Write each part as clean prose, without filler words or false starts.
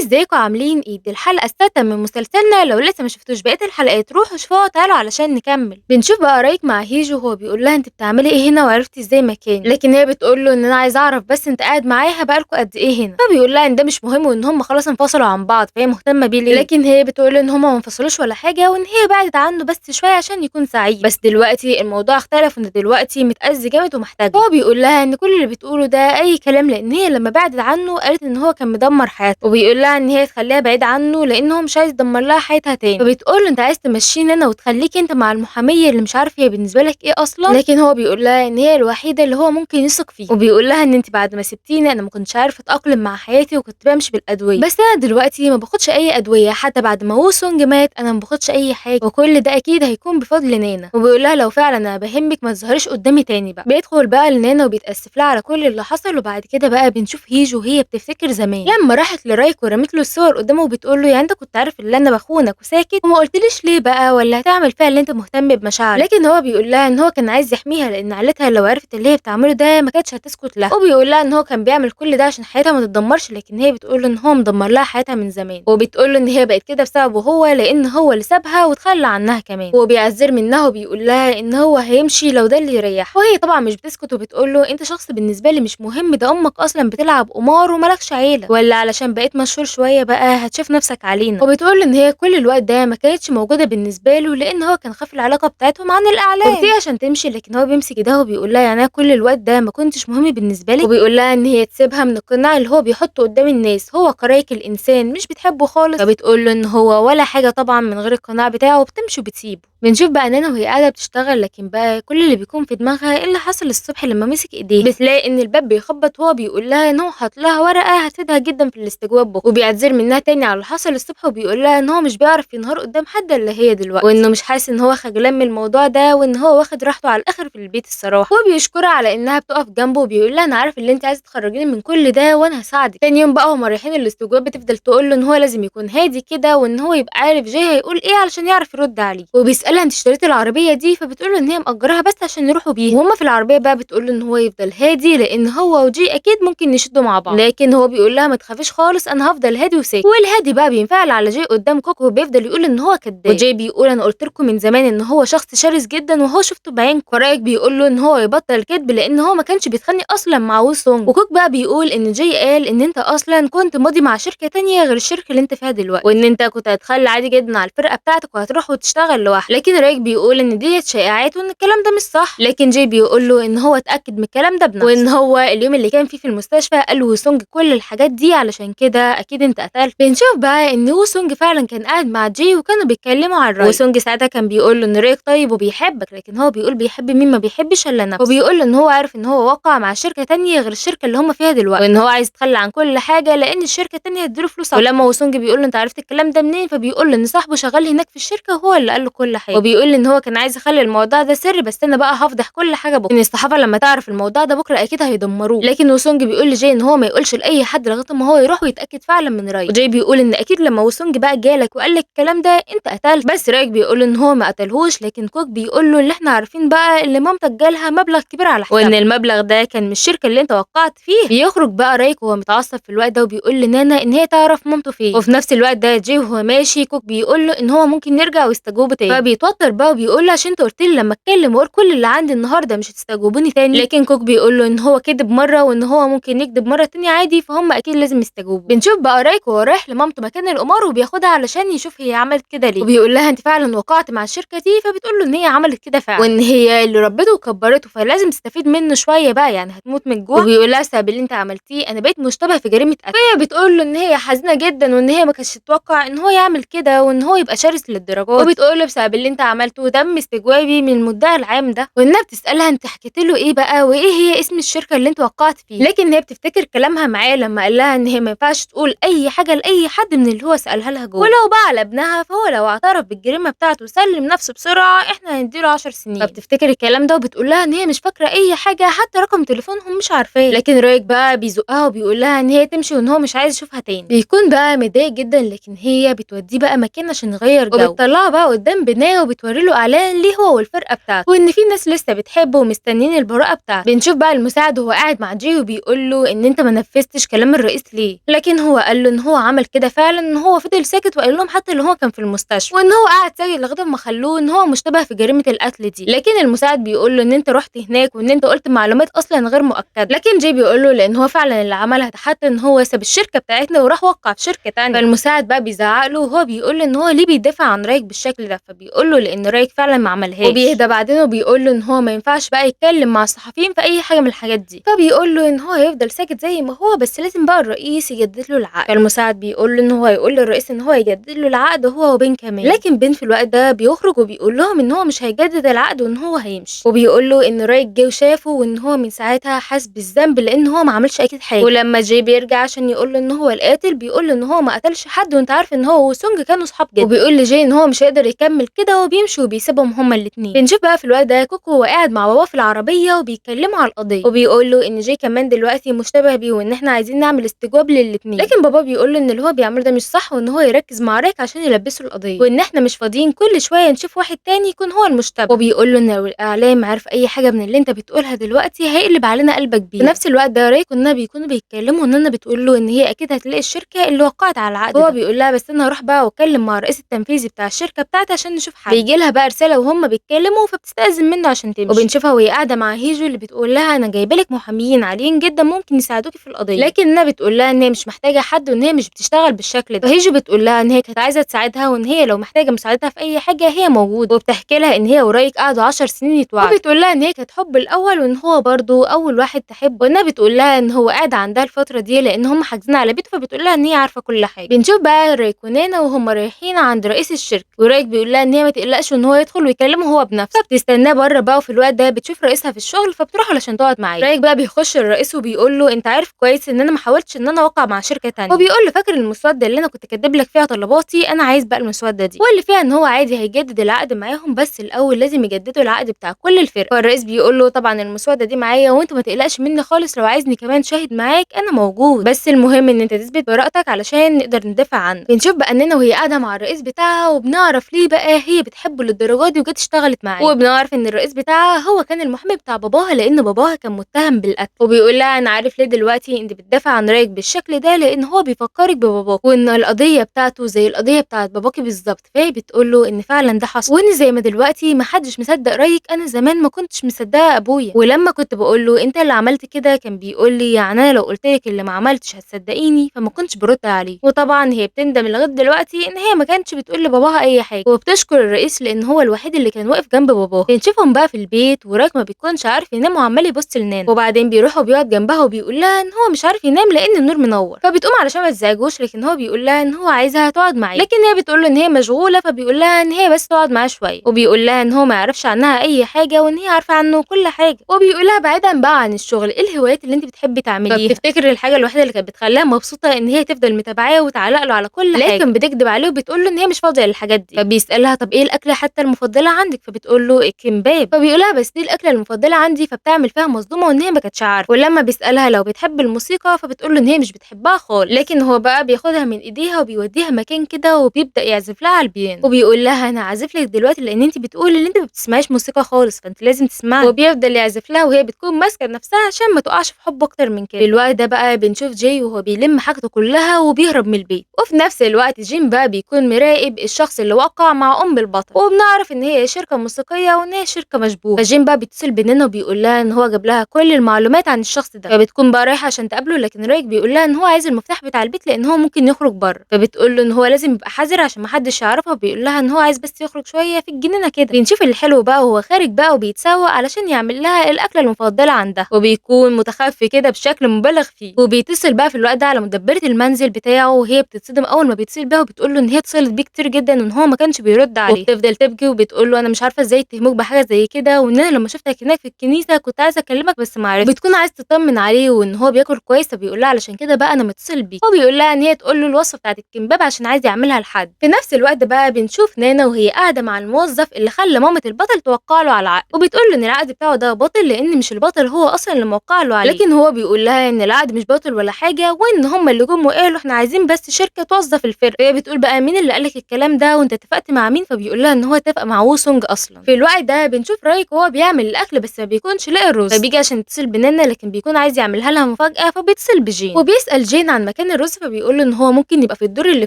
ازيكم عاملين ايه؟ دي الحلقة السادسة من مسلسلنا. لو لسه ما شفتوش بقية الحلقات روحوا شوفوها تعالوا علشان نكمل. بنشوف بقى رايك مع هيجو وهو بيقول لها انت بتعملي ايه هنا وعرفتي ازاي مكاني، لكن هي بتقول له ان انا عايزه اعرف بس انت قاعد معاها بقالكوا قد ايه هنا. فبيقول لها ان ده مش مهم وان هم خلاص انفصلوا عن بعض، فهي مهتمة بيه ليه؟ لكن هي بتقول ان هم ما انفصلوش ولا حاجة وان هي بعدت عنه بس شوية عشان يكون سعيد، بس دلوقتي الموضوع اختلف وان دلوقتي متأذي جامد ومحتاج. هو بيقول لها ان كل اللي بتقوله ده اي كلام، لان هي لما بعدت عنه قالت ان هو كان مدمر حياته، وبيقول لها ان هي تخليها بعيد عنه لان هو مش عايز يدمر لها حياتها تاني. فبتقول له انت عايز تمشيني انا وتخليك انت مع المحاميه اللي مش عارف هي بالنسبة لك ايه اصلا، لكن هو بيقول لها ان هي الوحيدة اللي هو ممكن يثق فيها، وبيقول لها ان انت بعد ما سبتيني انا ما كنتش عارفه اتاقلم مع حياتي وكنت بمشي بالادوية، بس انا دلوقتي ما باخدش اي ادوية، حتى بعد ما وسونج مات انا ما باخدش اي حاجة، وكل ده اكيد هيكون بفضل نانا. وبيقول لها لو فعلا انا بهمك ما تظهريش قدامي تاني. بقى بيدخل بقى لنانا وبيتاسف لها على كل اللي حصل. وبعد كده بقى بنشوف هيجو وهي بتفتكر زمان لما راحت لرايك ورمت له الصور قدامه وبتقول له يعني انت كنت عارف ان انا بخونك وساكت وما قلتليش ليه بقى، ولا هتعمل فيها اللي انت مهتم بمشاعرك. لكن هو بيقول لها ان هو كان عايز يحميها لان عيلتها لو عرفت اللي هي بتعمله ده ما كانتش هتسكت لها، وبيقول لها ان هو كان بيعمل كل ده عشان حياتها ما تتدمرش، لكن هي بتقول له ان هو مدمر لها حياتها من زمان، وبتقول له ان هي بقت كده بسببه هو لان هو اللي سابها وتخلى عنها كمان، وبيعذر منها وبيقول لها ان هو هيمشي لو ده اللي يريحها. وهي طبعا مش بتسكت وبتقول له انت شخص بالنسبة لي مش مهم، ده امك اصلا بتلعب قمار وملكش عيله، ولا علشان بقيت مشهور شوية بقى هتشوف نفسك علينا. وبتقول ان هي كل الوقت ده ما كانتش موجودة بالنسبة له لان هو كان خاف العلاقة بتاعتهم عن الاعلام، وبتيجي عشان تمشي لكن هو بيمسك ايدها وبيقول لها يعني انا كل الوقت ده ما كنتش مهم بالنسبة لك، وبيقول لها ان هي تسيبها من القناع اللي هو بيحطه قدام الناس، هو كرايك الانسان مش بتحبه خالص. فبتقول له ان هو ولا حاجة طبعا من غير القناع بتاعه، وبتمشي وبتسيبه. بنشوف بقى نانا وهي قاعدة بتشتغل، لكن بقى كل اللي بيكون في دماغها ايه اللي حصل الصبح لما مسك ايديه. بتلاقي ان الباب بيخبط وهو بيقول لها ان هو حاط لها ورقة هتفيدها جدا في الاستجواب بكره، وبيعتذر منها تاني على اللي حصل الصبح، وبيقول لها ان هو مش بيعرف ينهار قدام حد الا هي دلوقتي، وانه مش حاسس ان هو خجلان من الموضوع ده، وان هو واخد راحته على الاخر في البيت الصراحة. وبيشكرها على انها بتقف جنبه وبيقول لها انا عارف اللي انت عايزه تخرجيني من كل ده وانا هساعدك. تاني يوم بقى هما رايحين الاستجواب بتفضل تقول له ان هو لازم يكون هادي كده، وان هو يبقى عارف جاي هيقول ايه علشان يعرف يرد عليه. وبيسالها انت اشتريتي العربية دي؟ فبتقول له ان هي مأجرها بس عشان يروحوا بيها. وهما في العربية بقى بتقول له ان هو يفضل هادي لان هو وجي اكيد ممكن يشدوا مع بعض، لكن هو بيقول لها ما تخافيش خالص انا هفضل هادي وساكت. والهادي بقى بينفعل على جي قدام كوكو وبيفضل يقول ان هو كذاب، وجي بيقول انا قلت لكم من زمان ان هو شخص شرس جدا وهو شفته بعينكم. فرايك بيقول له ان هو يبطل كذب لان هو ما كانش بيتخانق اصلا مع وسونج. وكوك بقى بيقول ان جي قال ان انت اصلا كنت ماضي مع شركة تانية غير الشركة اللي انت فيها دلوقتي، وان انت كنت هتخلي عادي جدا على الفرقة بتاعتك وهتروح وتشتغل لوحدك. لكن رايك بيقول ان ديت شائعات وان الكلام ده مش صح، لكن جي بيقول له ان هو اتاكد من الكلام ده بنفسه، وان هو اليوم اللي كان فيه في المستشفى قال وسونج كل الحاجات دي، علشان كده اكيد انت قتلت. بنشوف بقى ان وسونج فعلا كان قاعد مع جي وكانوا بيتكلموا عن رايك. وسونج ساعتها كان بيقول له ان رايك طيب وبيحبك، لكن هو بيقول بيحب مين؟ ما بيحبش الا نفسه. وبيقول له ان هو عارف ان هو وقع مع شركة تانية غير الشركة اللي هم فيها دلوقتي، وان هو عايز يتخلى عن كل حاجة لان الشركة التانية هتديله فلوس. ولما وسونج بيقول له انت عرفت الكلام ده منين؟ فبيقول له ان صاحبه شغال هناك في الشركة وهو اللي قال له كل حاجة، وبيقول ان هو كان عايز يخلي الموضوع ده سر بس انا بقى هفضح كل حاجة بكره، ان الصحافة لما تعرف الموضوع ده بكره اكيد هيدمروه. لكن وسونج بيقول لجي ان هو ما يقولش لاي حد لغاية ما هو يروح ويتاكد فعلا من رايك. وجاي بيقول ان اكيد لما وسونج بقى جالك وقال لك الكلام ده انت قتلت، بس رايك بيقول ان هو ما قتلهوش. لكن كوك بيقول له اللي احنا عارفين بقى اللي مامتك جالها مبلغ كبير على حسابها، وان المبلغ ده كان من الشركة اللي انت وقعت فيه. بيخرج بقى رايك وهو متعصب في الوقت ده وبيقول لنانا ان هي تعرف مامته فين. وفي نفس الوقت ده جي وهو ماشي كوك بيقول له ان هو ممكن يرجع ويستجوبه تاني، فبيتوتر بقى وبيقول له عشان انت قلت لي لما اتكلم واقول كل اللي عندي النهارده مش هتستجوبوني تاني. لكن كوك بيقول له ان هو كذب مرة وان هو ممكن يكذب مرة تانية عادي، فهم اكيد لازم يستجوبوا. بنشوف بقى رايك وهو رايح لمامته مكان القمار وبياخدها علشان يشوف هي عملت كده ليه، وبيقول لها انت فعلا وقعت مع الشركة دي؟ فبتقول له ان هي عملت كده فعلا وان هي اللي ربته وكبرته فلازم تستفيد منه شوية بقى، يعني هتموت من الجوع. وبيقول لها بسبب اللي انت عملتيه انا بقيت مشتبه في جريمة قتل. فهي بتقول له ان هي حزينة جدا وان هي ما كانتش تتوقع ان هو يعمل كده وان هو يبقى شرس للدرجات، وبتقول له بسبب اللي انت عملته تم استجوابي من المدعي العام ده. وانها بتسالها انت حكيت له ايه بقى وايه هي اسم الشركة اللي انت وقعت فيه، لكن هي بتفتكر كلامها معاه لما قال لها ان هي ما ينفعش تقول اي حاجة لاي حد من اللي هو سالها لها جوه، ولو بقى على ابنها فهو لو اعترف بالجريمة بتاعته وسلم نفسه بسرعة احنا هنديله 10 سنين. فبتفتكر الكلام ده وبتقول لها ان هي مش فاكره اي حاجة حتى رقم تليفونهم مش عارفاه. لكن رايك بقى بيزقها وبيقول لها ان هي تمشي وان هو مش عايز يشوفها تاني. بيكون بقى متضايق جدا، لكن هي بتوديه بقى مكان عشان يغير جو، وبتطلعه بقى قدام بناية وبتوري له اعلان ليه هو والفرقة بتاعته، وان في ناس لسه بتحبه ومستنيين البراءة بتاعته. بنشوف بقى المساعد وهو قاعد مع جي وبيقول له ان انت ما نفذتش كلام الرئيس ليه، لكن هو قال قال له ان هو عمل كده فعلا، ان هو فضل ساكت وقال لهم حتى اللي هو كان في المستشفى وان هو قعد ساكت لغاية ما خلوه ان هو مشتبه في جريمة القتل دي. لكن المساعد بيقول له ان انت رحت هناك وان انت قلت معلومات اصلا غير مؤكدة. لكن جاي بيقول له لان هو فعلا اللي عملها، حتى ان هو ساب الشركة بتاعتنا وراح وقع في شركة ثانية. فالمساعد بقى بيزعق له وهو بيقول له ان هو ليه بيدافع عن رايك بالشكل ده، فبيقول له لان رايك فعلا ما عملهاش. وبيهدى بعدين وبيقول له ان هو ما ينفعش بقى يتكلم مع الصحفيين في اي حاجة من الحاجات دي، فبيقول له ان هو هيفضل ساكت زي ما هو بس لازم بقى الرئيس يجدد له العقد. فالمساعد بيقول له ان هو هيقول للرئيس ان هو يجدد له العقد هو وبين كمان. لكن بين في الوقت ده بيخرج وبيقول لهم ان هو مش هيجدد العقد وان هو هيمشي، وبيقول له ان رايك جه وشافه وان هو من ساعتها حس بالذنب لان هو ما عملش اكيد حاجة. ولما جاي بيرجع عشان يقول له ان هو القاتل بيقول له ان هو ما قتلش حد وانت عارف ان هو وسونج كانوا صحاب جدا، وبيقول لجاي ان هو مش هيقدر يكمل كده وبيمشي وبيسيبهم هما الاثنين. بنشوف بقى في الوقت ده كوكو وهو قاعد مع باباه في العربية وبيتكلموا على القضية، وبيقول له ان جاي كمان دلوقتي مشتبه بيه وان احنا عايزين نعمل استجواب للاثنين. لكن بابا بيقول له ان اللي هو بيعمله ده مش صح وان هو يركز مع رايك عشان يلبسه القضية، وان احنا مش فاضيين كل شوية نشوف واحد تاني يكون هو المشتبه. وبيقول له ان لو الاعلام عارف اي حاجة من اللي انت بتقولها دلوقتي هيقلب علينا قلبك بيه. في نفس الوقت ده رايك كنا بيكونوا بيتكلموا ان انا بتقول له ان هي اكيد هتلاقي الشركة اللي وقعت على العقد. هو بيقول لها بس انا هروح بقى واتكلم مع الرئيس التنفيذي بتاع الشركة بتاعتي عشان نشوف حل. بيجي لها بقى رسالة وهم بيتكلموا فبتستأذن منه عشان تمشي. وبنشوفها وهي قاعدة مع هيجو اللي بتقول لها انا جايبه لك محاميين عاليين جدا ممكن يساعدوكي في القضية، لكنها بتقول لها ان هي مش محتاجه حد وان هي مش بتشتغل بالشكل ده. فهيجو بتقول لها ان هي كانت عايزه تساعدها وان هي لو محتاجه مساعدتها في اي حاجة هي موجودة، وبتحكي لها ان هي ورايك قعدوا 10 سنين يتوعدوا، وبتقول لها ان هي كانت حب الاول وان هو برضه اول واحد تحبه، وانها بتقول لها ان هو قاعد عندها الفترة دي لان هم حاجزين على بيته، فبتقول لها ان هي عارفه كل حاجة. بنشوف بقى رايك ونانا وهم رايحين عند رئيس الشركة، ورايك بيقول لها ان هي ما تقلقش وان هو يدخل ويكلمه هو بنفسه، فبتستناه بره بقى. وفي الوقت ده بتشوف رئيسها في الشغل فبتروح علشان تقعد معاه. رايك بقى بيخش الرئيس وبيقول له انت عارف كويس ان انا ما حاولتش ان انا اوقع مع شركة ثانية، وبيقول له فاكر المسوده اللي انا كنت كاتب لك فيها طلباتي، انا عايز بقى المسوده دي، واللي فيها ان هو عادي هيجدد العقد معاهم بس الاول لازم يجددوا العقد بتاع كل الفرق. فالرئيس بيقول له طبعا المسوده دي معايا وانت ما تقلقش مني خالص، لو عايزني كمان شاهد معاك انا موجود، بس المهم ان انت تثبت براءتك علشان نقدر ندافع عنك. بنشوف بقى اننا وهي قاعدة مع الرئيس بتاعها، وبنعرف ليه بقى هي بتحبه للدرجة دي وجت اشتغلت معاه، وبنعرف ان الرئيس بتاعها هو كان المحامي بتاع باباها لان باباها كان متهم بالقتل. وبيقول لها انا عارف ليه دلوقتي انت بتدافع عن رايك بالشكل ده لان هو بيفكرك بباباك وان القضية بتاعته زي القضية بتاعت باباكي بالظبط. فهي بتقول له ان فعلا ده حصل، وان زي ما دلوقتي ما حدش مصدق رايك انا زمان ما كنتش مصدقه ابويا، ولما كنت بقول له انت اللي عملت كده كان بيقول لي يعني انا لو قلت لك اللي ما عملتش هتصدقيني، فما كنتش برد عليه. وطبعا هي بتندم لغاية دلوقتي ان هي ما كانتش بتقول لباباها اي حاجة، وبتشكر الرئيس لان هو الوحيد اللي كان واقف جنب باباها. بنشوفهم بقى في البيت وراك ما بيكونش عارف ينام وعمال يبص لنانا، وبعدين بيروح وبيقعد جنبها وبيقول لها ان هو مش عارف ينام لان النور منور، فبتقوم علشان ما تزعجوش، لكن هو بيقول لها ان هو عايزها تقعد معاه، لكن هي بتقول له ان هي مشغولة، فبيقول لها ان هي بس تقعد معاه شوية، وبيقول لها ان هو ما يعرفش عنها اي حاجة وان هي عارفه عنه كل حاجة، وبيقول لها بعيدا بقى عن الشغل ايه الهوايات اللي انت بتحبي تعمليها. فبتفتكر الحاجة الوحيدة اللي كانت بتخليها مبسوطة ان هي تفضل متابعاه وتعلق له على كل حاجة، لكن بتكذب عليه وبتقول له ان هي مش فاضية للحاجات دي. فبيسالها طب ايه الاكلة حتى المفضلة عندك، فبتقول له الكمباب، فبيقول لها بس دي الاكلة المفضلة عندي، فبتعمل فيها مصدومة وان هي ما كانتش عارفه. ولما بيسالها لو بتحب الموسيقى فبتقول له ان هي مش بتحبها خالص، لكن هو بقى بياخدها من ايديها وبيوديها مكان كده وبيبدا يعزف لها على البيانو، وبيقول لها انا عازف لك دلوقتي لان انت بتقولي ان انت ما بتسمعيش موسيقى خالص فانت لازم تسمعي، وبيفضل يعزف لها وهي بتكون ماسكه نفسها عشان ما تقعش في حبه اكتر من كده. في الوقت ده بقى بنشوف جاي وهو بيلم حاجته كلها وبيهرب من البيت، وفي نفس الوقت جيم بقى بيكون مراقب الشخص اللي وقع مع ام البطل، وبنعرف ان هي شركة موسيقية وان هي شركة مشبوهة. فجيم بقى بيتصل بنانا وبيقول لها ان هو جاب لها كل المعلومات عن الشخص ده، فبتكون بقى رايحة عشان تقابله، لكن رايك بيقول لها ان هو عايز المفتاح بتاع البيت لان هو ممكن يخرج بره، فبتقول له ان هو لازم يبقى حذر عشان ما حدش يعرفه، بيقول لها ان هو عايز بس يخرج شوية في الجنينة كده. بنشوف الحلو بقى وهو خارج بقى وبيتسوق علشان يعمل لها الاكلة المفضلة عندها، وبيكون متخفي كده بشكل مبالغ فيه، وبيتصل بقى في الوقت ده على مدبره المنزل بتاعه، وهي بتتصدم اول ما بيتصل بيها وبتقول له ان هي اتصلت بيه كتير جدا وان هو ما كانش بيرد عليه، وبتفضل تبكي وبتقول له انا مش عارفه ازاي اتهموك بحاجة زي كده، وان انا لما شفتك هناك في الكنيسة كنت عايزه اكلمك بس ما عرفتش. بتكون عايز تطمن عليه وان هو بياكل كويس، فبيقول لها علشان كده بقى انا متصل بيك، وبيقول لها ان هي تقول له الوصفة بتاعت الكمباب عشان عايز يعملها لحد. في نفس الوقت بقى بنشوف نانا وهي قاعدة مع الموظف اللي خلى مامه البطل توقع له على العقد، وبتقول له ان العقد بتاعه ده باطل لان مش البطل هو اصلا اللي موقع له عليه، لكن هو بيقول لها ان العقد مش باطل ولا حاجة، وان هم اللي جم وقالوا احنا عايزين بس شركة توظف الفرقة. فهي بتقول بقى مين اللي قالك الكلام ده وانت اتفقت مع مين، فبيقول لها ان هو اتفق مع ووسونج اصلا. في الوقت ده بنشوف رايك وهو بيعمل الاكل بس ما بيكونش لاقي الرز، فبيجي عشان يتصل بنانا لكن بيكون عايز يعملها لها مفاجاة، فبيتصل بجين وبيسال جين عن مكان مكان الرز، فبيقول له ان هو ممكن يبقى في الدور اللي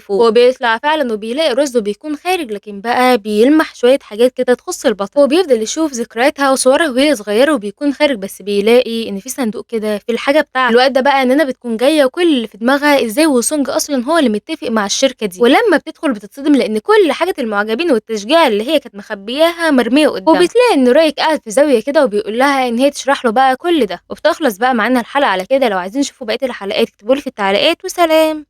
فوق، وبيطلع فعلا وبيلاقي رز وبيكون خارج، لكن بقى بيلمح شوية حاجات كده تخص البطل، وبيفضل يشوف ذكرياتها وصورها وهي صغيرة، وبيكون خارج بس بيلاقي ان في صندوق كده في الحاجة بتاعته. الوقت ده بقى نانا بتكون جاية وكل اللي في دماغها ازاي وسونج اصلا هو اللي متفق مع الشركة دي، ولما بتدخل بتتصدم لان كل حاجة المعجبين والتشجيع اللي هي كانت مخبياها مرمية قدامها، وبتلاقي ان رايك قاعد في زاوية كده وبيقول لها ان هي تشرح له بقى كل ده. وبتخلص بقى معانا الحلقة على كده. لو عايزين تشوفوا بقية الحلقات اكتبوا لي في التعليقات، وسلام.